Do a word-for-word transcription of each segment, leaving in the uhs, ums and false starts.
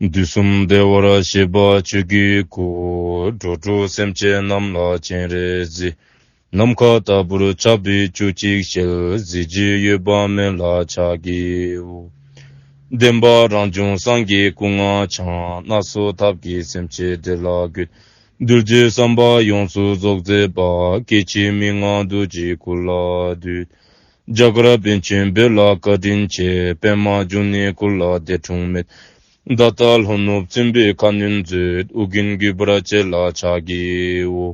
དུས་གསུམ་བདེ་བར་གཤེགས་པ་ཆོས་ཀྱི་སྐུ། འགྲོ་དྲུག་སེམས་ཅན་རྣམས་ལ་སྤྱན་རས་གཟིགས། ནམ་མཁའ་ལྟ་བུར་ཁྱབ་པའི་བཅུ་གཅིག་ཞལ། གཟི་བརྗིད་གཡོ་བ་མེད་ལ་ཕྱག་བགྱིའོ། བདེན་པ་རང་བྱུང་སངས་རྒྱས་སྐུ་ལྔ་འཆང་། སྣ་ཚོགས་ཐབས་ཀྱིས་སེམས་ཅན་བདེ་ལ་འགོད། གདུལ་བྱའི་བསམ་པ་ཡོངས་སུ་རྫོགས་མཛད་པ། སྐྱེ་འཆི་མི་མངའ་རྡོ་རྗེའི་སྐུ་ལ་འདུད། རྒྱ་གར་པཎ་ཆེན་བོད་ལ་བཀའ་དྲིན་ཆེ། པདྨ་འབྱུང་གནས་སྐུ་ལ་འདས་འཁྲུངས་མེད། ད་ལྟ་ལྷོ་ནུབ་བཙུན་པའི་ཁ་གནོན་མཛད། ཨོ་རྒྱན་གུས་པར་བཅས་ལ་ཕྱག་བགྱིའོ།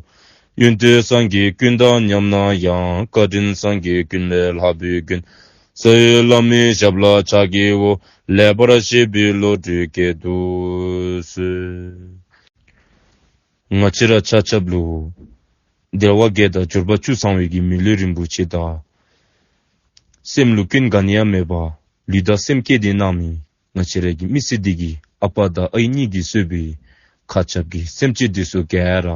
ཡོན་ཏན་སངས་རྒྱས་ཀུན་དང་མཉམ་ན་ཡང་། བཀའ་དྲིན་སངས་རྒྱས་ཀུན་ལས་ལྷག་པའི་མགོན། རྩ་བའི་བླ་མའི་ཞབས་ལ་ཕྱག་བགྱིའོ། ལེགས་པར་བཤད་པའི་བློ་གྲོས་བསྐྱེད་དུ་གསོལ། ང་བཅས་ར་ཆ་ཁྱབ་ལུ་དལ་བ་བརྒྱད་དང་འབྱོར་པ་བཅུ་ཚང་བའི་གི་མི་ལུས་རིན་པོ་ཆེ་དང་སེམས་ལུ་སྐྱོན་ག་ནི་ཡང་མེད་པར་ལུས་དང་སེམས་བསྐྱེད་དེ་གནང་མི་ང་བཅས་ར་གི་མི་ཚེ་འདི་གི་ཨ་པ་དང་ཨའི་གཉིས་ཀྱིས་གཙོས་པའི་མཁའ་ཁྱབ་ཀྱི་སེམས་ཅན་འདི་ཚུ་ག་ར་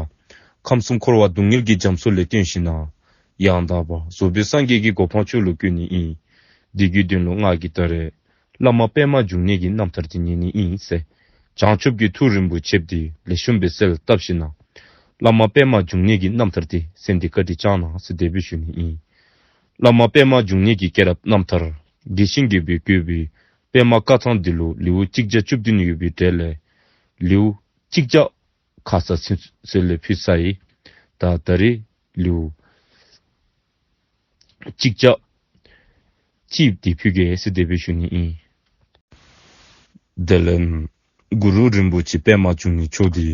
ཁམས་གསུམ་འཁོར་བ་སྡུག་བསྔལ་གྱི་རྒྱ་མཚོ་ལས་བཏོན་ཞིནམ་ལས་ཡང་དག་པར་རྫོགས་པའི་སངས་རྒྱས་ཀྱི་གོ་འཕང་མཆོག་ལུ་བཀོད་ནི་ཨིན། འདི་གི་དོན་ལུ་ང་གིས་ད་རེས་བླ་མ་པདྨ་འབྱུང་གནས་ཀྱི་རྣམ་ཐར་འདི་ཉན་ནི་ཨིན་ཟེར། བྱང་ཆུབ་ཀྱི་ཐུགས་རིན་པོ་ཆེ་འདི་ལེགས་ཤོམ་སྦེ་གསལ་བཏབ་ཞིནམ་ལས་བླ་མ་པདྨ་འབྱུང་གནས་ཀྱི་རྣམ་ཐར་འདི་གསན་ཏེ་བཀའ་དྲིན་བསྐྱང་གནང་ཟེར་དེ་སྦེ་ཞུ་ནི་ཨིན། བླ་མ་པདྨ་འབྱུང་གནས་ཀྱི་སྐྱེས་རབས་རྣམ་ཐར་རྒྱས་ཤིང་རྒྱས་པར་བཀོད་པའི་པདྨ་བཀའ་ཐང་འདི་ལུ་ལེའུ་གཅིག་བརྒྱ་བཅུ་བདུན་ཡོད་པའི་གྲས་ལས་ལེའུ་གཅིག་བརྒྱ་ཁ་ཙ་ཚུན་ཚོད་ལས་ཕུལ་ཚར་ཡི། ད་ད་རེས་ལེའུ་གཅིག་བརྒྱ་གཅིག་འདི་ཕུལ་གེ་ཟེར་དེ་སྦེ་ཞུ་ནི་ཨིན། དེ་ལས་གུ་རུ་རིན་པོ་ཆེ་པདྨ་འབྱུང་གནས་མཆོག་འདི་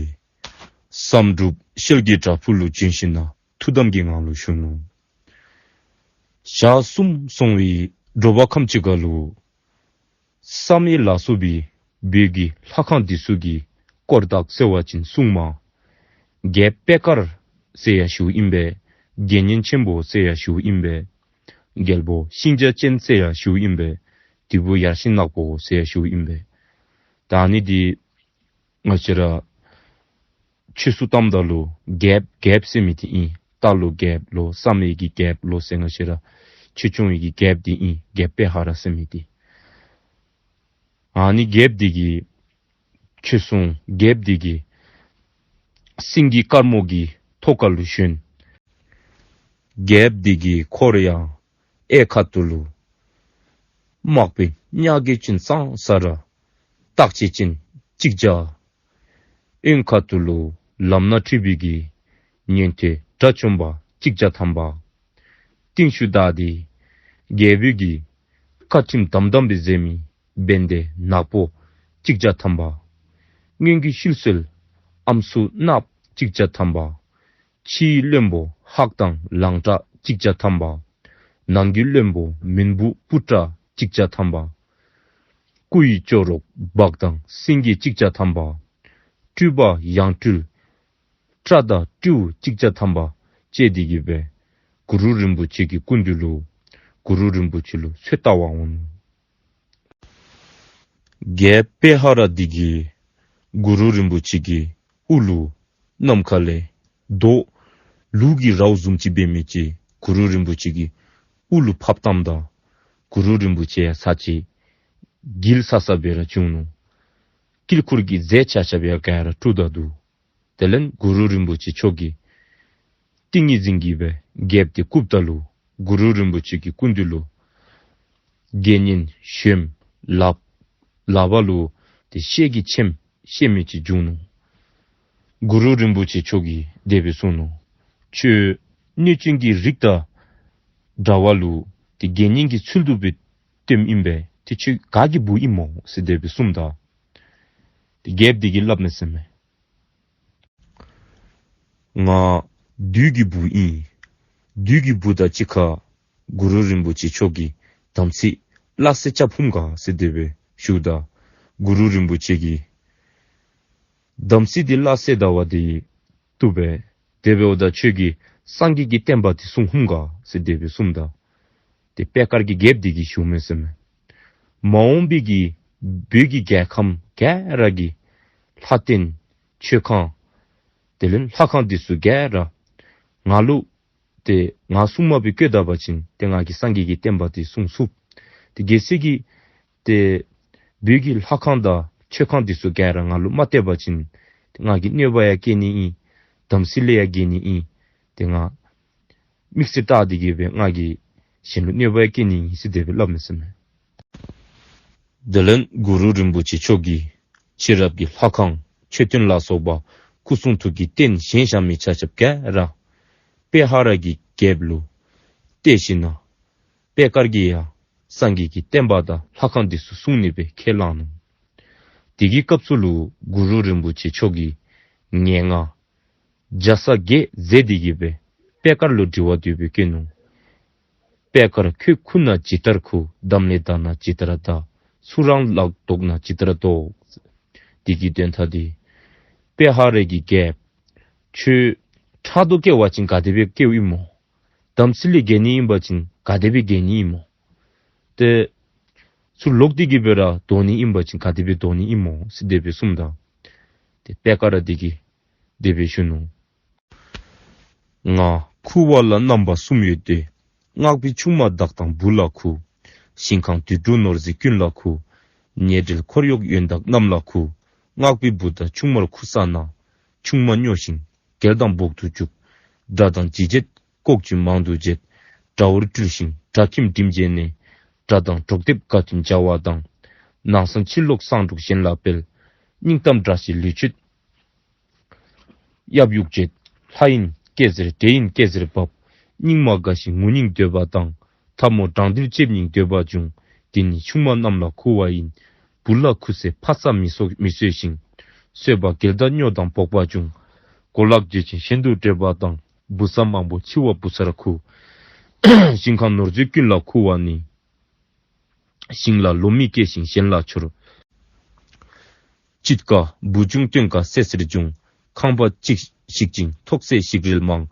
བསམ་འགྲུབ་ཤེལ་གྱི་བྲག་ཕུག་ལུ་བྱོན་ཞིནམ་ལས་ཐུགས་དམ་གྱི་ངང་ལུ་བཞུགས་ནུག། ཞག་གསུམ་སོང་བའི་དྲོ་པ་ཁམས་ཅིག་ཁར་ལུ་བསམ་ཡས་ལ་སོགས་པའི་བོད་ཀྱི་ལྷ་ཁང་འདི་ཚུ་གི་དཀོར་བདག་ཟེར་བ་ཅིན་སྲུང་མ་རྒྱལཔོ་པེ་དཀར་ཟེར་ཡང་ཞུཝ་ཨིན་པས། དགེ་བསྙེན་ཆེན་པོ་ཟེར་ཡང་ཞུཝ་ཨིན་པས། རྒྱལ་པོ་ཤིང་བྱ་ཅན་ཟེར་ཡང་ཞུཝ་ཨིན་པས། དེ་བུ་ཡར་ཤིང་ནག་པོ་ཟེར་ཡང་ཞུཝ་ཨིན་པས། ད་ཨ་ནི་འདི་ང་བཅས་ར་ཆོས་སྲུང་བཏངམ་ད་ལུ་རྒྱལཔོ་རྒྱལཔོ་ཟེར་མི་འདི་ཨིན། རྟ་ལོག་རྒྱལཔོ་ལོ་བསམ་ཡས་ཀྱི་རྒྱལཔོ་ལོ་ཟེར་ང་བཅས་ར་ཆོས་སྐྱོང་བའི་གི་རྒྱལཔོ་འདི་ཨིན། རྒྱལཔོ་པེ་ཧ་ར་ཟེར་མི་འདི། ཨ་ནི་རྒྱལཔོ་འདི་གིས་ཆོས་སྲུང་རྒྱལཔོ་འདི་གིས་སེང་གེ་དཀར་མོ་གི་ཐོག་ཁར་ལུ་བྱོན། རྒྱལཔོ་འདི་གི་འཁོར་ཡང་གཡས་ཁ་ཐུག་ལུ་དམག་དཔོན་གཉགས་ཀྱི་ཅུང་གཙང་ས་ར་སྟག་ཅན་ཅིག་བཞག། གཡོན་ཁ་ཐུག་ལུ་ལམ་སྣ་ཁྲིད་པའི་གི་ཉན་ཐོས་དགྲ་བཅོམ་པ་གཅིག་བརྒྱ་ཐམ་པ། རྟིང་ཤུལ་བདའ་སྟེ་རྒྱལ་པོའི་གི་བཀའ་ཁྲིམས་དམ་དམ་སྦེ་མཛད་མི་བན་དེ་ནག་པོ་གཅིག་བརྒྱ་ཐམ་པ། སྔོན་གྱི་ཤུལ་གསོལ་ཨམ་སྲུ་ནགཔོ་གཅིག་བརྒྱ་ཐམ་པ། ཕྱིའི་བློན་པོ་ཧག་དང་ལང་ཀྲ་གཅིག་བརྒྱ་ཐམ་པ། ནང་གི་བློན་པོ་མིན་བུ་པུ་ཏྲ་གཅིག་བརྒྱ་ཐམ་པ། སྐུ་ཡི་ཅོག་རོ་བག་དང་སེང་གེ་གཅིག་བརྒྱ་ཐམ་པ། སྤྲུལ་པ་ཡང་སྤྲུལ་ཏྲ་དང་སྤྲེའུ་གཅིག་བརྒྱ་ཐམ་པ་བཅས་འདི་གིས་སྦེ་གུ་རུ་རིན་པོ་ཆེ་གི་སྐུ་མདུན་ལུ་གུ་རུ་རིན་པོ་ཆེ་ལུ་ཚོད་ལྟ་བར་འོང་ནུག། རྒྱལཔོ་པེ་ཧ་ར་འདི་གིས་གུ་རུ་རིན་པོ་ཆེ་གི་དབུ་ལུ་ནམ་མཁའ་ལས་རྡོ་ལུག་གི་རྭཝ་བཟུམ་ཅིག་འབད་མི་ཅིག་གུ་རུ་རིན་པོ་ཆེ་གི་དབུ་ལུ་ཕབ་བཏངམ་ད་གུ་རུ་རིན་པོ་ཆེ་ཡང་ཚར་གཅིག་འགྱེལ་ས་ས་སྦེ་ར་བྱུང་ནུག། དཀྱིལ་འཁོར་གྱི་རྫས་ཆ་ཁྱབ་ཡང་ག་ར་དཀྲུགས་ད་འདུག། དེ་ལས་གུ་རུ་རིན་པོ་ཆེ་མཆོག་གིས་ཏིང་ངེ་འཛིན་གྱིས་སྦེ་རྒྱལཔོ་འདི་བཀུགཔ་ད་ལུ་གུ་རུ་རིན་པོ་ཆེ་གི་སྐུ་མདུན་ལུ་དགེ་བསྙེན་ཞོནམ་ལགཔ་ལགཔ་ལུ་ཏེ་ཤེལ་གྱི་ཕྱེངམ་ཤེལ་མི་ཅིག་བྱུང་ནུག། གུ་རུ་རིན་པོ་ཆེ་མཆོག་གིས་དེ་སྦེ་གསུངས་ནུག། ཁྱོད་གནོད་སྦྱིན་གྱི་རིགས་དང་འདྲ་བ་ལུ་ཏེ་དགེ་བསྙེན་གྱི་ཚུལ་དུ་སྦེ་སྟོནམ་ཨིན་པས། ཏེ་ཁྱོད་ག་གི་བུ་ཨིན་མོ་ཟེར་དེ་སྦེ་གསུངམ་ད་ཏེ་རྒྱལཔོ་འདི་གིས་སླབ་མས་ཟེར་མས། ང་བདུད་ཀྱི་བུ་ཨིན། བདུད་ཀྱི་བུ་དང་གཅིག་ཁར་གུ་རུ་རིན་པོ་ཆེ་མཆོག་གིས་དམ་ཚིག་སླ་བསྲེ་རྐྱབ་ཧུམ་ག་ཟེར་དེ་སྦེ་ཞུཝ་ད་གུ་རུ་རིན་པོ་ཆེ་གིས་དམ་ཚིག་འདི་སླ་བསྲེ་ད་བ་འདི་བཏུབ་པས། དེ་འབདཝ་ད་ཁྱོད་ཀྱིས་སངས་རྒྱས་ཀྱི་བསྟན་པ་འདི་སྲུང་ཧུམ་ག་ཟེར་དེ་སྦེ་གསུངམ་ད་ཏེ་པེ་དཀར་གྱི་རྒྱལཔོ་འདི་གིས་ཞུཝ་མས་ཟེར་མས། མ་འོངས་པའི་གི་བོད་ཀྱི་རྒྱལ་ཁམས་ག་ར་གི་ལྷ་རྟེན་མཆོད་ཁང་དེ་ལས་ལྷ་ཁང་འདི་ཚུ་ག་ར་ང་ལུ་ཏེ་ང་སྲུང་མ་སྦེ་བསྐོས་ད་པ་ཅིན་ཏེ་ང་གིས་སངས་རྒྱས་ཀྱི་བསྟན་པ་འདི་སྲུང་ཚུགས། ཏེ་གལ་སྲིད་ཀྱིས་ཏེ་བོད་ཀྱི་ལྷ་ཁང་དང་ མཆོད་ཁང་འདི་ཚུ་ག་ར་ང་ལུ་མ་གཏད་པ་ཅིན་ང་གིས་གནོད་པ་ཡང་བཀལ་ནི་ཨིན། དམ་སྲི་ལས་ཡང་འགལ་ནི་ཨིན། ཏེ་ང་དམིགས་བསལ་བལྟ་སྟེ་གིས་སྦེ་ང་གིས་གཞན་ལུ་གནོད་པ་ཡང་བཀལ་ནི་ཨིན་ཟེར་དེ་སྦེ་སླབ་མས་ཟེར་མས། དེ་ལས་གུ་རུ་རིན་པོ་ཆེ་མཆོག་གིས་ཕྱི་རབས་ཀྱི་ལྷ་ཁང་མཆོད་རྟེན་ལ་སོགས་པ་སྐུ་གསུང་ཐུགས་ཀྱི་རྟེན་བཞེངས་བཞག་མི་ཆ་ཁྱབ་ག་ར་པེ་ཧ་ར་གི་རྒྱལཔོ་ལུ་གཏད་ཞིནམ་ལས་པེ་དཀར་གྱིས་ཡང་སངས་རྒྱས་ཀྱི་བསྟན་པ་དང་ལྷ་ཁང་འདི་ཚུ་བསྲུང་ནི་སྦེ་ཁས་བླངས་ནུག། དེ་གི་སྐབས་སུ་ལུ་གུ་རུ་རིན་པོ་ཆེ་མཆོག་གིས་ངན་སྔགས་རྒྱ་ཚ་བརྒྱད་མཛད་དེ་གིས་སྦེ་པེ་དཀར་ལུ་དྲི་བ་དེ་སྦེ་བཀོད་ནུག། པེ་དཀར་ཁྱོད་ཁུ་ན་ཇི་ལྟར་ཁུ། འདམ་ལས་འདའ་ན་ཇི་ལྟར་འདའ། ཚུར་རང་ལག་བཟློག་ན་ཇི་ལྟར་བཟློག། དེ་གི་དོན་དག་འདི་པེ་ཧ་ར་གི་རྒྱལཔོ་ཁྱོད་ཕྲག་དོག་སྐྱེ་བ་ཅིན་ག་དེ་སྦེ་སྐྱེཝ་ཨིན་མོ། དམ་སྲི་ལས་འགལ་ནི་ཨིན་པ་ཅིན་ག་དེ་སྦེ་འགལ་ནི་ཨིན་མོ། ཏེ་ཚུར་ལོག་སྟེ་གིས་སྦེ་ར་བཟློག་ནི་ཨིན་པ་ཅིན་ག་དེ་སྦེ་བཟློག་ནི་ཨིན་མོ་ཟེར་དེ་སྦེ་གསུངམ་ད། ཏེ་པེ་དཀར་དེ་གིས་དེ་སྦེ་ཞུ་ནུག། ང་ཁུ་བ་ལ་རྣམ་པ་གསུམ་ཡོད་དེ། སྔགས་པའི་ཆུང་མ་བདག་དང་བུ་ལ་ཁུ། ཞིང་ཁང་དུད་འགྲོ་ནོར་རྫས་ཀུན་ལ་ཁུ། ཉེ་འབྲེལ་འཁོར་གཡོག་ཡོན་བདག་རྣམས་ལ་ཁུ། སྔགས་པའི་བུ་དང་ཆུང་མར་ཁུ་བསགས་ན། ཆུང་མ་སྨྱོ་ཞིང་འགལ་དང་འབོག་ཏུ་འཇུག། དགྲ་དང་ཇི་བྱེད་ལྐོག་ཇུས་མང་དུ་བྱེད། དགྲ་བོར་སྤྲུལ་ཞིང་དགྲ་ཁྱིམ་འགྲིམ་བྱས་ནས། དགྲ་དང་གྲོགས་སྡེབ་དགའ་མཐུན་བྱ་བ་དང་། ནང་གསང་ཕྱི་ལོག་གསང་སྒྲུབ་གཞན་ལ་སྤེལ། སྙིང་གཏམ་དགྲ་ཞེས་ལུས་སྤྱོད་གཡབ་གཡུག་བྱེད། ལྷ་ཡིན་སྐད་ཟེར་འདྲེ་ཡིན་སྐད་ཟེར་འབབ། སྙིང་མ་དགའ་ཞིང་ངུ་སྙིང་འདོད་པ་དང་། འཐབ་མོ་དྲང་དུ་ལྕེབ་སྙིང་འདོད་པ་འབྱུང་། འདི་ནི་ཆུང་མ་རྣམས་ལ་ཁུ་བ་ཡིན། བུ་ལ་ཁུ་ཚེ་ཕ་ས་མི་གསོ་མི་གསོས་ཤིང་། གསོས་པ་འགལ་ཟླ་སྨྱོ་དང་འབོག་པ་འབྱུང་། གོ་ལག་འཇལ་ཞིང་གཞན་དུ་འབྲེལ་བ་དང་། བུ་ཚ་མང་པོ་འཆི་བ་བུ་ཚར་ཁུ། ཞིང་ཁང་ནོར་རྫས་ཀུན་ལ་ཁུ་བ་ནི། ཞིང་ལ་ལོ་མི་སྐྱེ་ཞིང་གཞན་ལ་འཆོར། དཔྱིད་ཀ་བུ་ཆུང་སྟོན་ཀ་སད་སེར་འབྱུང་། ཁང་པ་གཅིག་བཤིག་ཅིང་ཐོག་སེ་ཞིག་རལ་མང་།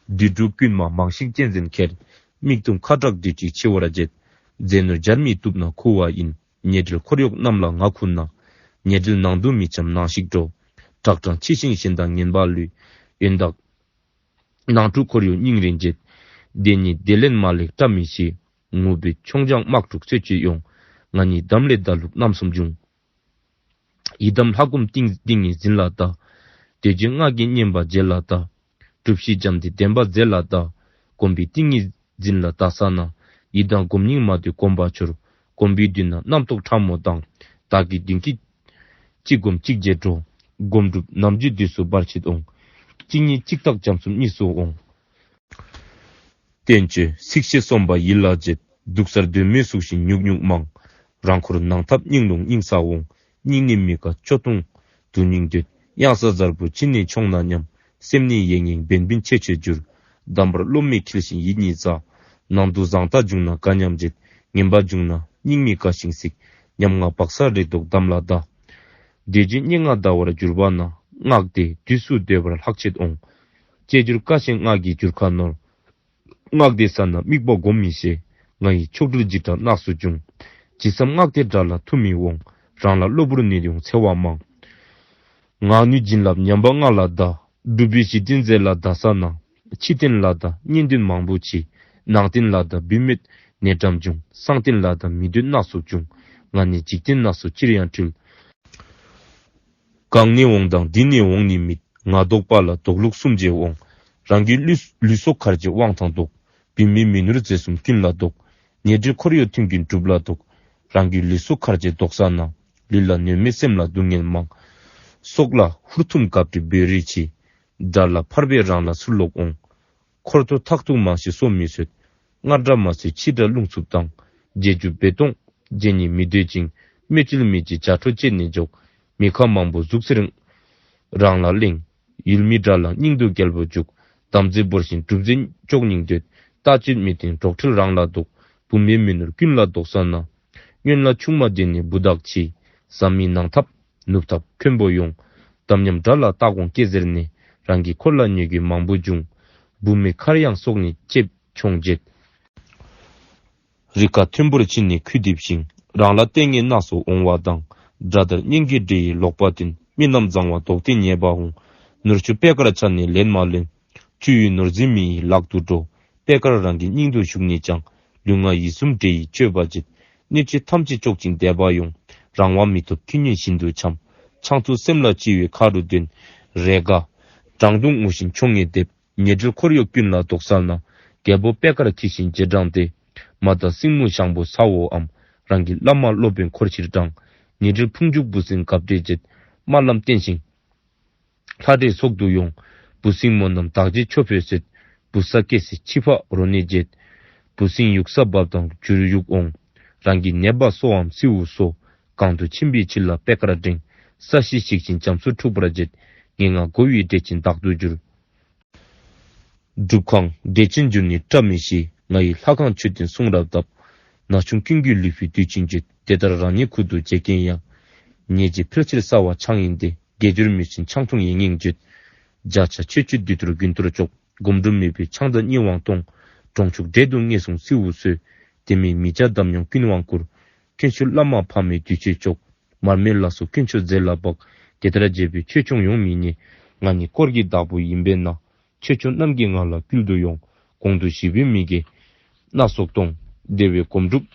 དུད་འགྲོ་རྐུན་མ་མང་ཞིང་གཅན་གཟན་ཁྱེར། མིག་ཏོ་ཁ་དྲག་དུས་གཅིག་འཆི་བར་བྱེད། རྫས་ནོར་སྦྱར་མི་བཏུབ་ན་ཁུ་བ་ཡིན། ཉེ་འབྲེལ་འཁོར་གཡོག་རྣམས་ལ་ང་ཁུ་ན། ཉེ་འབྲེལ་ནང་དུ་མི་འཆམ་ནང་ཞིག་འགྲོ། དྲག་དྲག་འཆི་ཞིང་གཞན་དང་ངན་པ་ལུས། ཡོན་བདག་ནང་འཁྲུག་འཁོར་གཡོག་སྙིང་རེ་འབྱེད། བདེན་གཉིས་བདེ་ལེན་མ་ལེགས་བཀྲ་མི་ཤིས། ངུ་བའི་མཆོང་རྒྱང་དམག་འཁྲུག་རྩོད་ཅིག་ཡོང་། ང་ནི་འདམ་ལས་འདའ་ལུགས་རྣམ་གསུམ་འབྱུང་། ཡི་དམ་ལྷ་སྒོམ་ཏིང་ཏིང་ངེ་འཛིན་ལ་བཟླ། དེ་བཞིན་སྔགས་ཀྱི་བསྙེན་པ་རྗེ་ལ་བཟླ། སྒྲུབ་གཞི་འཇམ་དེ་བདེན་པ་རྫས་ལ་བཟླ། སྒོམ་པའི་ཏིང་ངེ་འཛིན་ལ་བཟླ་ས་ན། ཡི་དམ་སྒོམ་སྙིང་མ་དུལ་སྒོམ་པ་འཆོར། སྒོམ་པའི་མདུན་ན་རྣམ་རྟོག་ཕྲ་མོ་དང་། བདག་གི་མདུན་གྱི་གཅིག་སྒོམ་གཅིག་བྱེད་འགྲོ། སྒོམ་སྒྲུབ་ནམ་རྒྱུན་དུས་སུ་བར་ཆད་འོང་། གཅིག་ཉིད་གཅིག་རྟག་འབྱམས་གསུམ་གཉིས་སུ་འོང་། བསྟན་བཅོས་ཚིགས་བཅད་རྩོམ་པ་ཡིད་ལ་བྱེད། སྡུག་གསར་དོན་མེད་ཟུག་ཤིང་ཉུག་ཉུག་མང་། རང་འཁོར་ནང་འཐབ་སྙིང་རླུང་སྙིང་ས་འོང་། སྙིང་ནི་མི་དགའ་སྐྱོ་གདུང་དུ་སྙིང་འདོད། གཡང་ས་གཟར་པོ་ཕྱི་ནས་མཆོངས་ན་སྙམ། སེམས་ནི་ཡེངས་ཡེངས་བེན་བེན་ཆེ་ཆེ་འགྱུར། གདམས་པར་སློབ་མའི་འཁྱིལ་ཞིང་ཡིད་གཉིས་འཛའ། ནང་དུ་བཟང་ལྟ་བྱུང་ན་དགའ་སྙམ་བྱེད། ངན་པ་བྱུང་ན་སྙིང་མི་དགའ་ཞིང་སིག། ཉམ་ང་བག་ཚ་རེ་དོགས་དམ་ལ་བཟླ། དེ་བཞིན་སྙན་ངག་བཟླ་བར་གྱུར་པ་ན། སྔགས་དེ་དུས་སུ་བཟླས་པར་ལྷག་ཆད་འོང་། ཅེས་བསྒྱུར་དཀའ་ཞིང་སྔགས་ཀྱི་འགྱུར་ཁ་ནོར། སྔགས་དེ་བསགས་ན་དམིགས་པ་སྒོམ་མི་ཤེས། ང་ཡི་མཆོག་སྤྲུལ་འཇིགས་སྐྲག་ནགས་སུ་འབྱུང་། ཇི་བསམ་སྔགས་དེ་སྒྲ་ལ་ཐུགས་མི་འོང་། རང་ལ་གློ་བུར་ནད་ཡོང་འཚེ་བ་མང་། ངག་ནུས་བྱིན་རླབས་ཉམས་པ་སྔགས་ལ་བཟླ། སྒྲུབ་པའི་གཞི་རྟེན་རྫས་ལ་བཟླ་ས་ན། ཕྱི་རྟེན་ལ་བཟླ་གཉེན་འདུན་མང་པོ་མཆིས། ནང་རྟེན་ལ་བཟླ་བུད་མེད་ནད་ཀྲམ་འབྱུང་། གསང་རྟེན་ལ་བཟླ་མི་འདོད་སྣ་ཚོགས་འབྱུང་། ང་ནི་འཇིག་རྟེན་སྣ་ཚོགས་ཅིར་ཡང་འཁྲུལ། གང་ནས་འོང་དང་འདི་ནས་འོང་ནི་མེད། ང་ལྡོག་པ་ལ་ལྡོག་ལུགས་གསུམ་བྱས་འོང་། རང་གི་ལུས་ལུས་སྲོག་ཁར་བྱེད་དབང་ཐང་ལྡོག། བུད་མེད་མི་ནོར་རྫས་གསུམ་ཀུན་ལ་ལྡོག། ཉེ་འབྲེལ་འཁོར་གཡོག་མཐུན་རྐྱེན་སྒྲུབ་ལ་ལྡོག། རང་གི་ལུས་སྲོག་ཁར་བྱེད་ལྡོག་ས་ན། ལུས་ལ་གནོད་མེད་སེམས་ལ་སྡུག་བསྔལ་མང་། སྲོག་ལ་ཧུར་ཐུམ་གབ་སྒྲིབ་འབོད་རེས་ཆེ། དགྲ་ལ་ཕར་བས་རང་ལ་ཚུར་ལོག་འོང་། འཁོར་དུ་ཐག་ཐུག་མང་ཞིང་སོ་མི་སོད། སྔར་དགྲ་མ་ཚུད་ཕྱི་དགྲ་རླུང་འཚུབ་དང་། རྗེས་འཇུག་བེ་སྟོང་རྗེས་ཉིད་མི་སྡོད་ཅིང་། སྨོས་ཅི་མི་བྱེད་བྱ་ཁྲོ་བཅས་ནས་འཇོག། མི་ཁ་མང་པོ་གཟུགས་སེར་རང་ལ་གླེང་། ཡུལ་མི་དགྲ་ལ་སྙིང་སྡུག་རྒྱལ་པོ་འཇུག། དམ་རྫས་བོར་ཞིང་སྒྲུབ་རྫས་གཅོག་སྙིང་འདོད། ལྟ་སྤྱོད་མི་བརྟན་གྲོགས་འཕྲུལ་རང་ལ་ལྡོག། བུད་མེད་མི་ནོར་ཀུན་ལ་ལྡོག་ས་ན། སྔོན་ལ་ཆུང་མ་དེ་ནས་བུ་དག་མཆིས། བཟའ་མི་ནང་འཐབ་ནུབ་འཐབ་འཁོན་པོ་ཡོང་། དམ་ཉམས་དགྲ་ལ་ལྟ་དགོངས་སྐྱེ་ཟེར་ནས། རང་གི་འཁོར་ལ་ཉེས་གོས་མང་པོ་འབྱུང་། བུད་མེད་ཁར་ཡང་སྲོག་ནི་ལྕེབ་མཆོང་བྱེད། རི་ཁ་མཐོན་པོར་ཕྱིན་ནས་ཁུས་འདེབས་ཤིང་། རང་ལ་ལྟས་ངན་སྣ་ཚོགས་འོང་བ་དང་། དགྲ་དར་གཉེན་གྱི་འདྲེ་ཡི་ལོག་པ་བསྟེན། མི་རྣམས་བཟང་བ་ལྡོག་སྟེ་ཉེས་པ་འོང་། ནོར་ཕྱུགས་པེ་དཀར་ཆ་ནས་ལེན་མ་ལེན། བཅུད་ཡོད་ནོར་རྫས་མི་ཡི་ལག་ཏུ་འགྲོ། པེ་དཀར་རང་གི་སྙིང་དུ་ཞུགས་ནས་ཀྱང་། ལུས་ངག་ཡིད་གསུམ་འདྲེ་ཡི་སྤྱོད་པ་བྱེད། གནོད་བྱེད་ཐམས་ཅད་གཅོག་ཅིང་བདེ་བ་ཡོང་། རང་དབང་མི་ཐོབ་ཁྱི་སྨྱོན་བཞིན་དུ་འཁྱམས། ཆང་འཐུང་སེམས་ལ་ལྕི་བའི་ཁ་རུ་དོན། རེས་འགའ་བྲང་བརྡུང་ངུ་བཞིན་མཆོང་ངེ་འདེབས། ཉེ་འབྲེལ་འཁོར་གཡོག་ཀུན་ལ་དོགས་སེལ་ན། རྒྱལ་པོ་པེ་དཀར་ཁྱི་བཞིན་རྗེས་འབྲང་སྟེ། མ་དང་སྲིང་མོ་ཞང་པོ་ཚ་བོའམ། རང་གི་བླ་མ་སློབ་དཔོན་འཁོར་ཕྱིར་འབྲང་། ཉེ་འབྲེལ་ཕུང་འཇུག་འབུ་སྲིན་གབ་འདྲེ་བྱེད། དམར་ལམ་བསྟན་ཞིང་ལྷ་འདྲེ་ཚོགས་སུ་ཡོང་། འབུ་སྲིན་མོ་རྣམས་དག་བྱེད་ཆོ་འཕོས་ཟེར། འབུ་ས་སྐྱེ་སྲིད་འཆི་འཕགས་རོ་ནི་བྱེད། འབུ་སྲིན་ཡུགས་ས་འབབ་དང་འཇུར་ཡུག་འོང་། རང་གི་ནད་པ་གསོའམ་སྲིའུ་གསོ། གང་དུ་ཕྱིན་པའི་ཕྱིར་ལ་པེ་དཀར་འགྲེང་། ས་གཞི་བཤིག་ཅིང་རྒྱ་མཚོ་འཁྲུགས་པར་བྱེད། ངན་སྔགས་འགོ་བའི་འདྲེ་ཅན་བདག་ཏུ་འགྱུར། སྒྲུབ་ཁང་འདྲེ་ཅན་འགྱུར་ནི་བཀྲ་མི་ཤིས། ང་ཡི་ལྷ་ཁང་མཆོད་རྟེན་གསུང་རབ་བཏབ། ན་ཆུང་ཀུན་གྱི་ལུས་པོའི་དུས་ཆེན་བརྗོད། དེ་ལྟར་རང་ཉིད་ཁུར་དུ་བྱེད་མཁན་ཡང་། ཉེས་བྱས་འཕེལ་ཕྱིར་སྲ་བ་ཆང་ཡིན་ཏེ། དགེ་སྦྱོར་མི་ཆེན་ཆང་འཐུང་ཡིན་སྙིང་བརྗོད། བརྒྱ་ཆ་ཆོས་སྤྱོད་འདི་ལྟར་རྒྱུན་གཏོར་ཆོག། སྒོམ་སྒྲུབ་མེད་པའི་ཆང་དང་གཉིད་དབང་གཏོང་། གྲོང་ཆོག་འདྲེ་དུ་ངན་སོང་སྲིའུ་གསོས། དེ་མིན་མི་བྱ་འདམ་ཡང་ཀུན་དབང་བསྐུར། དཀོན་མཆོག་བླ་མ་ཕ་མའི་དུས་ཆེན་ཆོག། མར་མེ་ལ་སོགས་དཀོན་མཆོག་རྫས་ལ་འབག། དེ་ལྟར་བྱས་པས་ཆོས་སྐྱོང་ཡོང་མི་ཉེ། ང་ནི་དཀོར་གྱི་བདག་པོ་ཡིན་པས་ན། ཆོས་སྐྱོང་རྣམས་ཀྱིས་ང་ལ་བསྐུལ་དུ་ཡོང་། གོང་དུ་ཞུས་པའི་མི་དགེ་སྣ་ཚོགས་གཏོང་། དེ་བས་སྒོམ་སྒྲུབ།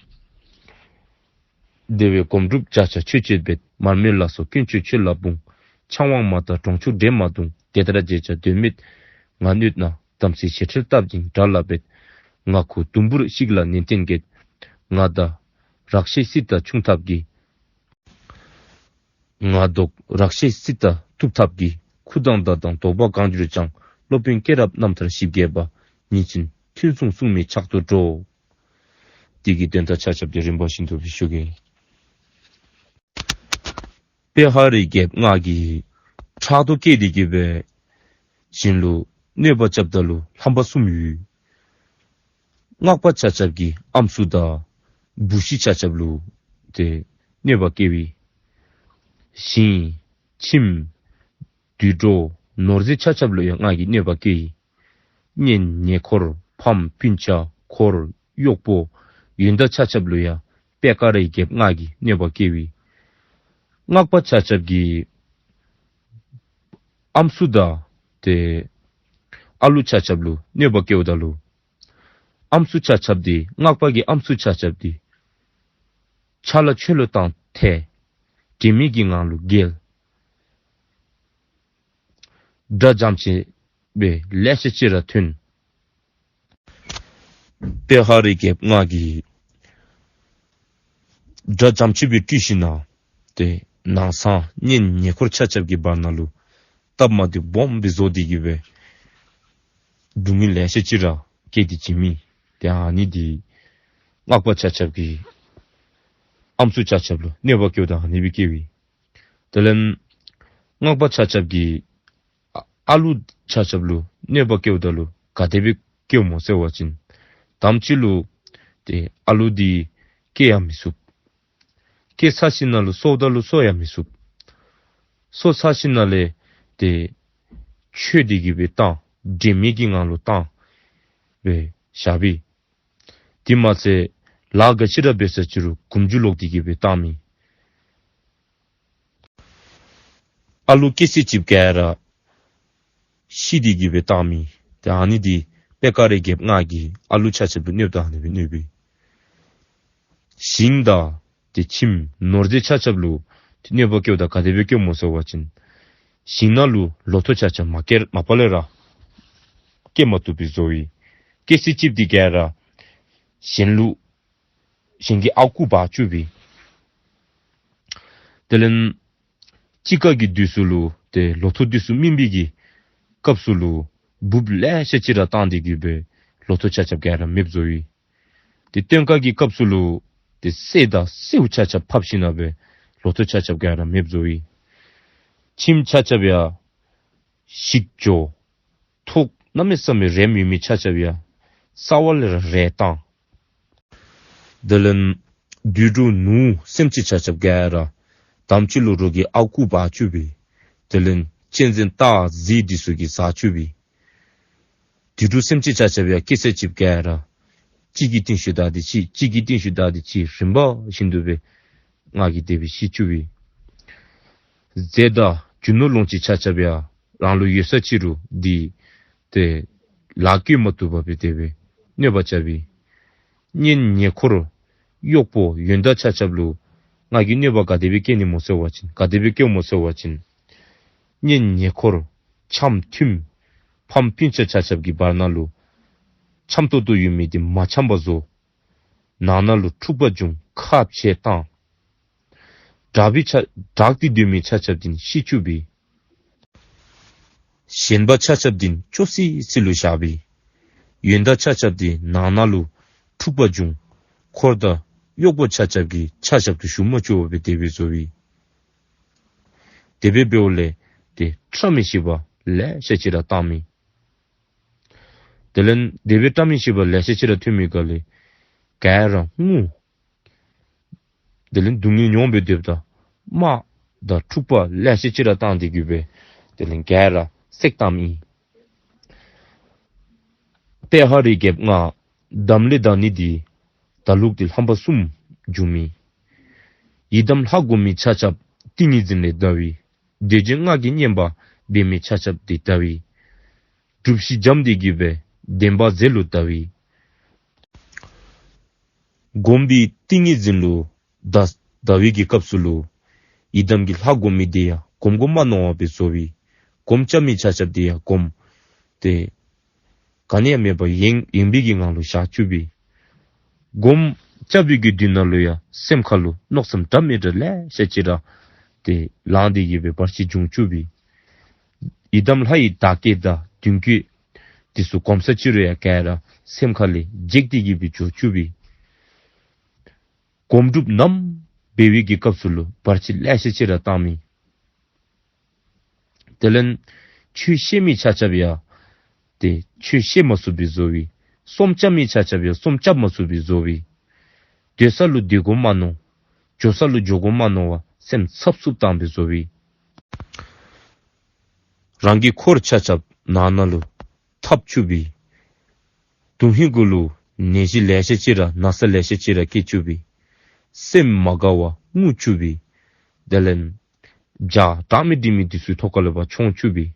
དེ་བས་སྒོམ་སྒྲུབ་བརྒྱ་ཆ་ཆོས་སྤྱོད་འབད། མར་མེ་ལ་སོགས་དཀོན་མཆོག་མཆོད་ལ་འབུངས། ཆང་དབང་མ་དང་གྲོང་ཆོག་འདྲེ་མ་བརྡུང་། དེ་ལྟར་བྱས་ཀྱང་དོན་མེད་ང་གནོད་ན། དམ་ཚིག་ཞེ་ཁྲེལ་བཏབ་ཅིང་དགྲ་ལ་འབད། ང་ཁུ་དུམ་བུར་བཤིག་ལ་ནན་ཏན་བསྐྱེད། ང་བདག་རག་ཤེས་སྲིད་དང་ཆུང་ཐབས་ཀྱིས། ང་བདག་རག་ཤེས་སྲིད་དང་ཐུབ་ཐབས་ཀྱིས། ཁུ་དང་མདའ་དང་དོག་པ་གང་གྱུར་ཀྱང་། སློབ་དཔོན་སྐྱེས་རབས་རྣམ་ཐར་ཞིབ་རྒྱས་པ། ཉིན་བཞིན་ཐུན་མཚུངས་གསུང་མི་ཕྱག་ཏུ་འགྲོ། དེ་གི་དོན་དག་ཆ་ཁྱབ་དེ་རིམ་པ་བཞིན་དུ་སྦེ་ཞུ་གེ། པེ་ཧ་རི་རྒྱལཔོ་ང་གིས་ཕྲག་དོག་སྐྱེས་ཏེ་གི་སྦེ་གཞན་ལུ་གནོད་པ་རྐྱབ་ད་ལུ་ལྷམ་པ་གསུམ་ཡོད། སྔགས་པ་ཆ་ཁྱབ་ཀྱི་ཨམ་སྲུ་དང་བུ་གཞི་ཆ་ཁྱབ་ལུ་ཏེ་གནོད་པ་བསྐྱལ་བའི། ཞིང་ཁྱིམ་དུད་འགྲོ་ནོར་རྫས་ཆ་ཁྱབ་ལུ་ཡང་ང་གིས་གནོད་པ་བསྐྱལ་ཡི། གཉེན་ཉེ་འཁོར་ཕམ་སྤུན་ཆ་འཁོར་གཡོག་པོ་ཡོན་བདག་ཆ་ཁྱབ་ལུ་ཡང་པེ་ཀ་རའི་རྒྱལཔོ་ང་གིས་གནོད་པ་བསྐྱལ་བའི། སྔགས་པ་ཆ་ཁྱབ་ཀྱི་ཨམ་སྲུ་དང་ཏེ་ཨ་ལུ་ཆ་ཁྱབ་ལུ་གནོད་པ་བསྐྱལཝ་ད་ལུ་ཨམ་སྲུ་ཆ་ཁྱབ་འདི་སྔགས་པ་གི་ཨམ་སྲུ་ཆ་ཁྱབ་འདི་ཆ་ལ་ཆོས་ལུ་བཏང་ཐལ། དྲན་མེད་ཀྱི་ངང་ལུ་འགྱེལ། དགྲ་འཇམ་ཅིག་སྦེ་ལེ་ཤ་ཅིག་ར་ཐོན། པེ་ཧ་རི་རྒྱལཔོ་ང་གིས་དགྲ་འཇམ་ཅིག་སྦེ་སྤྲུལ་ཞིནམ་ལས་ཏེ་ནང་སེམས་གཉེན་ཉེ་འཁོར་ཆ་ཁྱབ་ཀྱི་བར་ན་ལུ་སྟབས་མ་བདེཝ་སྦོམ་སྦེ་བཟོ་སྟེ་གི་སྦེ་སྡུག་བསྔལ་ལེ་ཤ་ཅིག་ར་བསྐྱལ་ཏེ་བྱིན་མི། ཏེ་ཨ་ནི་འདི་སྔགས་པ་ཆ་ཁྱབ་ཀྱི་ཨམ་སྲུ་ཆ་ཁྱབ་ལུ་གནོད་པ་བསྐྱལཝ་ད་ཨ་ནི་སྦེ་བསྐྱལ་བའི། དེ་ལས་སྔགས་པ་ཆ་ཁྱབ་ཀྱི་ཨ་ཨ་ལུ་ཆ་ཁྱབ་ལུ་གནོད་པ་བསྐྱལཝ་ད་ལུ་ག་དེ་སྦེ་བསྐྱལཝ་སྨོ་ཟེར་བ་ཅིན་དང་པ་ཅིག་ལུ་ཏེ་ཨ་ལུ་འདི་སྐྱེ་ཡང་མི་ཚུགས། སྐྱེ་ཚར་ཞིནམ་ལས་གསོཝ་ད་ལུ་གསོ་ཡང་མི་ཚུགས། གསོ་ཚར་ཞིནམ་ལས་ཏེ་འཆོལ་ཏེ་གི་སྦེ་བཏང་། དྲན་མེད་ཀྱི་ངང་ལུ་བཏང་སྦེ་བཞག་པའི། དེ་མ་ཚད་ལཱ་ག་ཅི་ར་འབད་ས་ཅི་རུང་མགུ་མཇུག་ལོག་སྟེ་གི་སྦེ་བཏང་མི། ཨ་ལུ་སྐྱེ་ས་ཅིག་ག་ར་ཤི་སྟེ་གི་སྦེ་བཏང་མི། ཏེ་ཨ་ནི་འདི་པེ་ཀ་རའི་རྒྱལཔོ་ང་གིས་ཨ་ལུ་ཆ་ཁྱབ་ལུ་གནོདཔ་ད་ཨ་ནི་སྦེ་གནོད་པའི། ཞིང་དང་ཏེ་ཁྱིམ་ནོར་རྫས་ཆ་ཁྱབ་ལུ་ཏེ་གནོད་པ་བསྐྱལཝ་ད་ག་དེ་སྦེ་བསྐྱལཝ་སྨོ་ཟེར་བ་ཅིན་ཞིང་ནང་ལུ་ལོ་ཐོག་ཆ་ཁྱབ་མ་སྐྱེ་མ་པ་ལས་ར་སྐྱེ་མ་བཏུབ་པའི་བཟོ་བའི། སྐྱེ་ས་ཅིག་འདི་ག་ར་གཞན་ལུ་གཞན་གྱི་ཨརཝ་རྐུ་འབག་བཅུག་པའི། དེ་ལས་དཔྱིད་ཀ་གི་དུས་སུ་ལུ་ཏེ་ལོ་ཐོག་དུས་སུ་སྨིན་པའི་གི་སྐབས་སུ་ལུ་འབུཔ་ལེ་ཤ་ཅིག་ར་བཏང་སྟེ་གི་སྦེ་ལོ་ཐོག་ཆ་ཁྱབ་ག་ར་མེདཔ་བཟོ་བའི། ཏེ་སྟོན་ཁ་གི་སྐབས་སུ་ལུ་ཏེ་སེར་དང་སེརཝ་ཆ་ཁྱབ་ཕབ་ཞིནམ་ལས་ལོ་ཐོག་ཆ་ཁྱབ་ག་ར་མེདཔ་བཟོ་བའི། ཁྱིམ་ཆ་ཁྱབ་ཡང་བཤིག་འགྱོ། ཐོག་གནམ་མེད་ས་མེད་རེམ་ཡོད་མི་ཆ་ཁྱབ་ཡང་རྩ་བ་ལས་ར་རལ་བཏང་། དེ་ལས་དུད་འགྲོ་ནོར་སེམས་ཅན་ཆ་ཁྱབ་ག་ར་དང་པ་ཅིག་ལུ་རོགས་ཀྱིས་ཨརཝ་རྐུ་འབག་བཅུག་པའི། དེ་ལས་གཅན་གཟན་སྟག་གཟིག་འདི་ཚུ་གིས་བཟའ་བཅུག་པའི། དུད་འགྲོ་སེམས་ཅན་ཆ་ཁྱབ་ཡང་སྐྱེ་ས་ཅིག་ག་ར་གཅིག་གི་རྟིང་ཤུལ་བདའ་སྟེ་གཅིག་གཅིག་གི་རྟིང་ཤུལ་བདའ་སྟེ་གཅིག་རིམ་པ་བཞིན་དུ་སྦེ་ང་གིས་དེ་སྦེ་ཤི་བཅུག་པའི། རྫས་དང་རྒྱུ་ནོར་ལོངས་སྤྱོད་ཆ་ཁྱབ་ཡང་རང་ལུ་ཡོད་ས་ཅི་རུང་འདི་ཏེ་ལཱ་བཀོལ་མ་བཏུབ་པར་སྦེ་དེ་སྦེ་གནོད་པ་རྐྱབ་པའི། གཉེན་ཉེ་འཁོར་གཡོག་པོ་ཡོན་བདག་ཆ་ཁྱབ་ལུ་ ང་གིས་གནོད་པ་ག་དེ་སྦེ་བཀལ་ནི་སྨོ་ཟེར་བ་ཅིན་ག་དེ་སྦེ་བཀལཝ་སྨོ་ཟེར་བ་ཅིན་གཉེན་ཉེ་འཁོར་འཆམ་མཐུན་ཕམ་སྤུན་ཆ་ཆ་ཁྱབ་ཀྱི་བར་ན་ལུ་འཆམ་ཏོག་ཏོ་ཡོད་མི་འདི་མ་འཆམ་པར་བཟོ། ནང་ན་ལུ་འཁྲུག་པ་འབྱུང་ཁ་བྱེ་བཏང་། དྲག་པའི་ཆ་དྲག་སྟེ་སྡོད་མི་ཆ་ཁྱབ་འདི་ནི་ཤི་བཅུག་པས། ཞན་པ་ཆ་ཁྱབ་འདི་ནི་སྐྱོ་སི་སི་ལུ་བཞག་པས། ཡོན་བདག་ཆ་ཁྱབ་འདི་ནང་ན་ལུ་འཁྲུག་པ་འབྱུང་། འཁོར་དང་གཡོག་པོ་ཆ་ཁྱབ་ཀྱིས་ཆ་ཁྱབ་ཏུ་ཞུམ་མ་བཅུག་པར་སྦེ་དེ་སྦེ་བཟོ་བས། དེ་སྦེ་འབདཝ་ལས་ཏེ་བཀྲ་མི་ཤིས་པ་ལེ་ཤ་ཅིག་ར་བཏང་མི། དེ་ལས་དེ་སྦེ་བཀྲ་མི་ཤིས་པ་ལེ་ཤ་ཅིག་ར་ཐོན་མི་སྒང་ལས་ག་ར་ངུ། དེ་ལས་སྡུག་བསྔལ་མྱོང་སྦེ་སྡོདཔ་ད་དམག་དང་འཁྲུག་པ་ལེ་ཤ་ཅིག་ར་བཏང་སྟེ་གི་སྦེ་དེ་ལས་ག་ར་བསྲེགས་བཏངམ་ཨིན། པེ་ཧ་རི་རྒྱལཔོ་ང་དམ་ལས་འདའ་ནི་འདི་ད་ལུགས་འདི་རྣམ་པ་གསུམ་འབྱུང་མི། ཡི་དམ་ལྷ་སྒོམ་མི་ཆ་ཁྱབ་ཏིང་ངེ་འཛིན་ལས་འདའ་བས། དེ་བཞིན་སྔགས་ཀྱི་བསྙེན་པ་འབད་མི་ཆ་ཁྱབ་འདི་འདའ་བས། སྒྲུབ་གཞི་འཇམ་སྟེ་གི་སྦེ་བདེན་པ་རྫས་ལུ་འདའ་བས། སྒོམ་པའི་ཏིང་ངེ་འཛིན་ལུ་འདའ་འདའ་བའི་གི་སྐབས་སུ་ལུ་ཡི་དམ་གྱི་ལྷ་སྒོམ་མི་འདི་ཡང་སྒོམ་སྒོམ་མ་མནོ་བར་སྦེ་བཟོ་བས། སྒོམ་རྐྱབ་མི་ཆ་ཁྱབ་འདི་ཡང་སྒོམ་དེ་ག་ནི་ཡང་མེད་པར་ཡེངས་ཡེངས་པའི་གི་ངང་ལུ་བཞག་བཅུག་པས། སྒོམ་རྐྱབ་པའི་གི་དུས་ནང་ལུ་ཡང་སེམས་ཁ་ལུ་མནོ་བསམ་འདྲ་མི་འདྲ་ལེ་ཤ་ཅིག་ར་དེ་ལངས་ཏེ་གི་སྦེ་བར་ཆད་འབྱུང་བཅུག་པས། ཡི་དམ་ལྷ་ཡི་བདག་བསྐྱེད་དང་མདུན་བསྐྱེད་དེ་ཚུ་སྒོམ་ས་ཅིག་རུང་ཡང་ག་ར་སེམས་ཁ་ལས་བརྗེད་དེ་གི་སྦེ་འགྱོ་བཅུག་པས། སྒོམ་སྒྲུབ་ནམ་འབད་བའི་གི་སྐབས་སུ་ལུ་བར་ཆད་ལེ་ཤ་ཅིག་ར་བཏང་མི། དེ་ལས་ཆོས་བཤད་མི་ཆ་ཁྱབ་ཡང་དེ་ཆོས་བཤད་མ་ཚུགས་པར་བཟོ་བས། གསུང་རྐྱབ་མི་ཆ་ཁྱབ་ཡང་གསུང་རྐྱབ་མ་ཚུགས་པར་བཟོ་བས། སྡོད་ས་ལུ་སྡོད་དགོ་མ་མནོ། འགྱོ་ས་ལུ་འགྱོ་དགོ་མ་མནོ་བར་སེམས་འཚབ་འཚུབ་བཏང་སྦེ་བཟོ་བས། རང་གི་འཁོར་ཆ་ཁྱབ་ནང་ན་ལུ་འཐབ་བཅུག་པས། དོན་ཧིང་གུ་ལུ་ནད་གཞི་ལེ་ཤ་ཅིག་ར་ན་ཚ་ལེ་ཤ་ཅིག་ར་སྐྱེ་བཅུག་པས། སེམས་མ་དགའ་བར་ངུ་བཅུག་པས། དེ་ལས་བྱ་བྲག་མི་འདི་མི་འདི་ཚུ་ཐོག་ཁ་ལུ་ཕར་མཆོང་བཅུག་པས།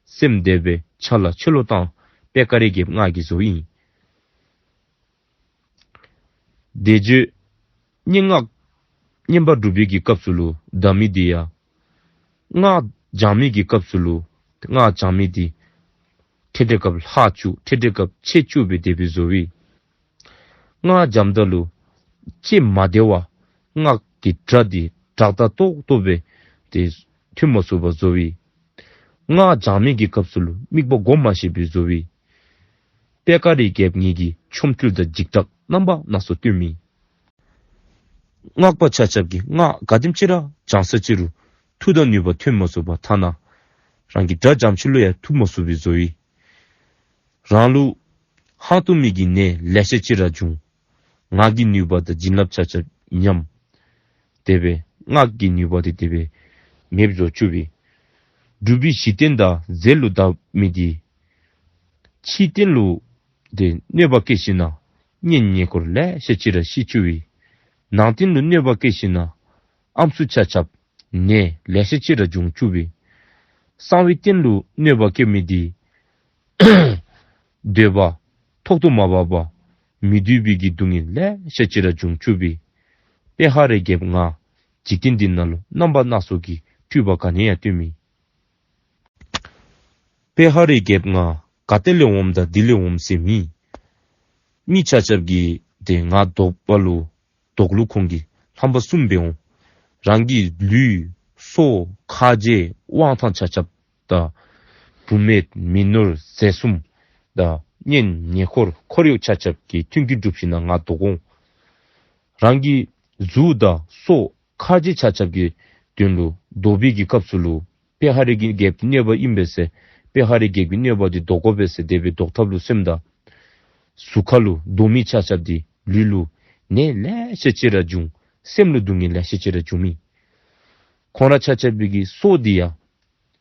སེམས་དེ་སྦེ་ཆ་ལ་ཆེ་ལོ་བཏང་པེ་ཀ་རི་རྒྱལཔོ་ང་གིས་བཟོ་ཡི། དེ་བརྗོད་སྙན་ངག་བསྙེན་པ་སྒྲུབ་པའི་གི་སྐབས་སུ་ལུ་འདའ་མི་འདི་ཡང་སྔགས་བགྱང་མི་གི་སྐབས་སུ་ལུ་སྔགས་བགྱང་མི་འདི་ཐེངས་ཐེངས་སྐབས་ལྷག་བཅུག་ཐེངས་ཐེངས་སྐབས་ཆད་བཅུག་སྦེ་དེ་སྦེ་བཟོ་བས། སྔགས་བགྱངམ་ད་ལུ་ལྕེ་མ་བདེ་བར་སྔགས་ཀྱི་སྒྲ་འདི་སྒྲ་དག་ཏོག་ཏོ་སྦེ་དེ་ཐོན་མ་ཚུགས་པར་བཟོ་བས། སྔགས་བགྱང་མི་གི་སྐབས་སུ་ལུ་དམིགས་པ་སྒོམ་མ་ཤེས་པར་བཟོ་བས། པེ་ཀ་རི་རྒྱལཔོ་ངེ་གི་ཆོ་འཕྲུལ་དང་འཇིགས་སྐྲག་རྣམ་པ་སྣ་ཚོགས་སྟོན་མི། སྔགས་པ་ཆ་ཁྱབ་ཀྱིས་སྔགས་ག་དེམ་ཅིག་ར་བགྱང་ས་ཅིག་རུང་མཐུ་དང་ནུས་པ་ཐོན་མ་ཚུགས་པར་ཐ་ན་རང་གི་དགྲ་འཇམ་ཆུང་ལུ་ཡང་ཐུབ་མ་ཚུགས་པར་བཟོ་བས། རང་ལུ་ཧང་སྟོང་མི་གི་ནད་ལེ་ཤ་ཅིག་ར་འབྱུང་། ངག་གི་ནུས་པ་དང་བྱིན་རླབས་ཆ་ཁྱབ་ཉམས། དེ་སྦེ་སྔགས་ཀྱི་ནུས་པ་དེ་དེ་སྦེ་མེདཔ་བཟོ་བཅུག་པས། སྒྲུབ་པའི་གཞི་རྟེན་དང་རྫས་ལུ་འདའ་མི་འདི་ཕྱི་རྟེན་ལུ་དེ་གནོད་པ་བཀལ་ཞིནམ་ན་གཉེན་ཉེ་འཁོར་ལེ་ཤ་ཅིག་ར་ཤི་བཅུག་པས། ནང་རྟེན་ལུ་གནོད་པ་བཀལ་ཞིནམ་ན་ཨམ་སྲུ་ཆ་ཁྱབ་ནད་ལེ་ཤ་ཅིག་ར་འབྱུང་བཅུག་པས། གསང་བའི་རྟེན་ལུ་གནོད་པ་བཀལ་མི་འདི་འདོད་པ་ཐོག་ཏུ་མ་བབ་པར་མི་འདོད་པའི་གི་སྡུག་བསྔལ་ལེ་ཤ་ཅིག་ར་འབྱུང་བཅུག་པས། པེ་ཧ་རི་རྒྱལཔོ་ང་འཇིག་རྟེན་འདི་ནང་ལུ་རྣམ་པ་སྣ་ཚོགས་ཀྱི་སྤྲུལ་པ་ག་ནི་ཡང་སྟོན་མི། པེ་ཧ་རི་རྒྱལཔོ་ང་ག་ཏེ་ལས་འོངམ་དང་འདི་ལས་འོངམ་ཟེར་མེད། མི་ཆ་ཁྱབ་ཀྱིས་དེ་ང་བཟློག་པ་ལུ་བཟློག་ལུགས་ཁོང་གིས་རྣམ་པ་གསུམ་སྦེ་འོང་། རང་གི་ལུས་སྲོག་ཁ་རྗེ་དབང་ཐང་ཆ་ཁྱབ་དང་བུད་མེད་མི་ནོར་ཟས་གསུམ་དང་གཉེན་ཉེ་འཁོར་འཁོར་གཡོག་ཆ་ཁྱབ་ཀྱི་མཐུན་རྐྱེན་སྒྲུབ་ཞིནམ་ན་ང་བཟློག་འོང་། རང་གི་གཟུགས་དང་སྲོག་ཁ་རྗེ་ཆ་ཁྱབ་ཀྱི་དོན་ལུ་བཟློག་པའི་གི་སྐབས་སུ་ལུ་པེ་ཧ་རི་གི་རྒྱལཔོ་གནོད་པ་ཨིན་པས་ཟེར། པེ་ཧ་རི་རྒྱལཔོ་གི་གནོད་པ་འདི་བཟློག་དགོ་པས་ཟེར་དེ་སྦེ་བཟློག་ཐབས་ལུ་སེམས་དང་གཟུགས་ཁ་ལུ་བཟློག་མི་ཆ་ཁྱབ་འདི་ལུས་ལུ་ནད་ལེ་ཤ་ཅིག་ར་འབྱུང་། སེམས་ལུ་སྡུག་བསྔལ་ལེ་ཤ་ཅིག་ར་འབྱུང་མི། ཁོང་ར་ཆ་ཁྱབ་པའི་གི་སྲོག་འདི་ཡང་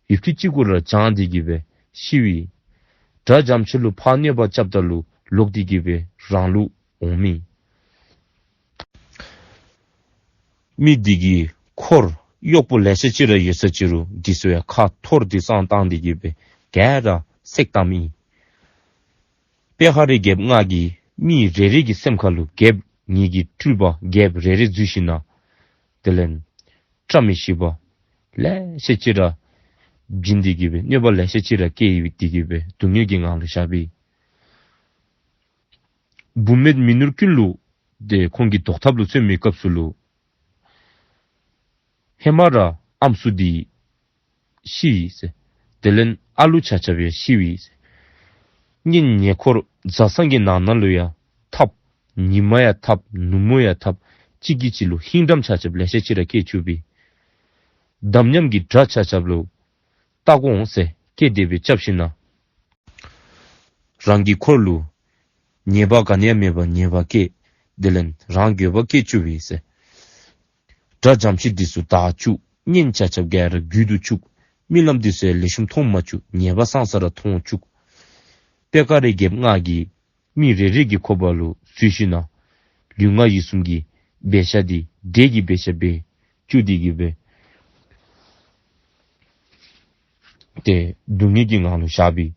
ཡུདཔ་ཐེངས་གཅིག་གུ་ར་བྱང་སྟེ་གི་སྦེ་ཤི་བས། དགྲ་འཇམ་ཆུང་ལུ་ཕར་གནོད་པ་རྐྱབ་ད་ལུ་ལོག་སྟེ་གི་སྦེ་རང་ལུ་འོང་མི། མི་འདི་གི་འཁོར་གཡོག་པོ་ལེ་ཤ་ཅིག་ར་ཡོད་ས་ཅིག་རུང་འདི་ཚུ་ཡང་ཁ་འཐོར་ཏེ་སང་བཏང་སྟེ་གི་སྦེ་ག་ར་བསྲེགས་བཏང་མི། པེ་ཧ་རི་རྒྱལཔོ་ང་གིས་མི་རེ་རེ་གི་སེམས་ཁ་ལུ་རྒྱལཔོ་ངེ་གི་སྤྲུལ་པ་རྒྱལཔོ་རེ་རེ་འཛུལ་ཞིནམ་ན་ དེ་ལས་བཀྲ་མི་ཤིས་པ་ལེ་ཤ་ཅིག་ར་བྱིན་ཏེ་གི་སྦེ་གནོད་པ་ལེ་ཤ་ཅིག་ར་བཀལ་ཡི་སྦེ་དེ་གི་སྦེ་སྡུག་བསྔལ་གྱི་ངང་ལུ་བཞག་པས། བུད་མེད་མི་ནོར་ཀུན་ལུ་ཏེ་ཁོང་གི་བཟློག་ཐབས་ལུ་བརྩོན་མི་སྐབས་སུ་ལུ་ཧེ་མ་ར་ཨམ་སྲུ་འདི་ཤི་ཡི་ཟེར། དེ་ལས་ཨ་ལུ་ཆ་ཁྱབ་ཡང་ཤི་ཡི་ཟེར། གཉེན་ཉེ་འཁོར་བཟའ་ཚང་གི་ནང་ན་ལུ་ཡང་འཐབ། ཉི་མ་ཡང་འཐབ། ནུབ་མོ་ཡང་འཐབ། གཅིག་གིས་གཅིག་ལུ་ཧིང་འགྲམ་ཆ་ཁྱབ་ལེ་ཤ་ཅིག་ར་བཀལ་བཅུག་པས། དམ་ཉམས་ཀྱི་དགྲ་ཆ་ཁྱབ་ལུ་ལྟ་དགོངས་ཟེར་བཀལ་ཏེ་སྦེ་རྐྱབ་ཞིན་ན་རང་གི་འཁོར་ལུ་ཉེས་པ་ག་ནི་ཡང་མེད་པར་ཉེས་པ་བཀལ། དེ་ལས་རང་འགྱོད་པ་བཀལ་བཅུག་པས་ཟེར། དགྲ་འཇམ་ཤིང་འདི་ཚུ་དག་བཅུག། གཉེན་ཆ་ཁྱབ་ག་ར་རྒུད་དུ་བཅུག། རྨི་ལམ་འདི་ཚུ་ཡང་ལེགས་ཤོམ་མཐོང་མ་བཅུག། ཉེས་པ་སང་ས་ར་མཐོང་བཅུག། པེ་ཀ་རི་རྒྱལཔོ་ང་གིས་མི་རེ་རེ་གི་ཁོག་པ་ལུ་འཛུལ་ཞིན་ན་ལུས་ངག་ཡིད་གསུམ་གྱི་འབད་བཞག་འདི་འདྲེ་གི་འབད་བཞག་འབད་བཅུག་སྟེ་གི་སྦེ་ཏེ་སྡུག་བསྔལ་གྱི་ངང་ལུ་བཞག་པས།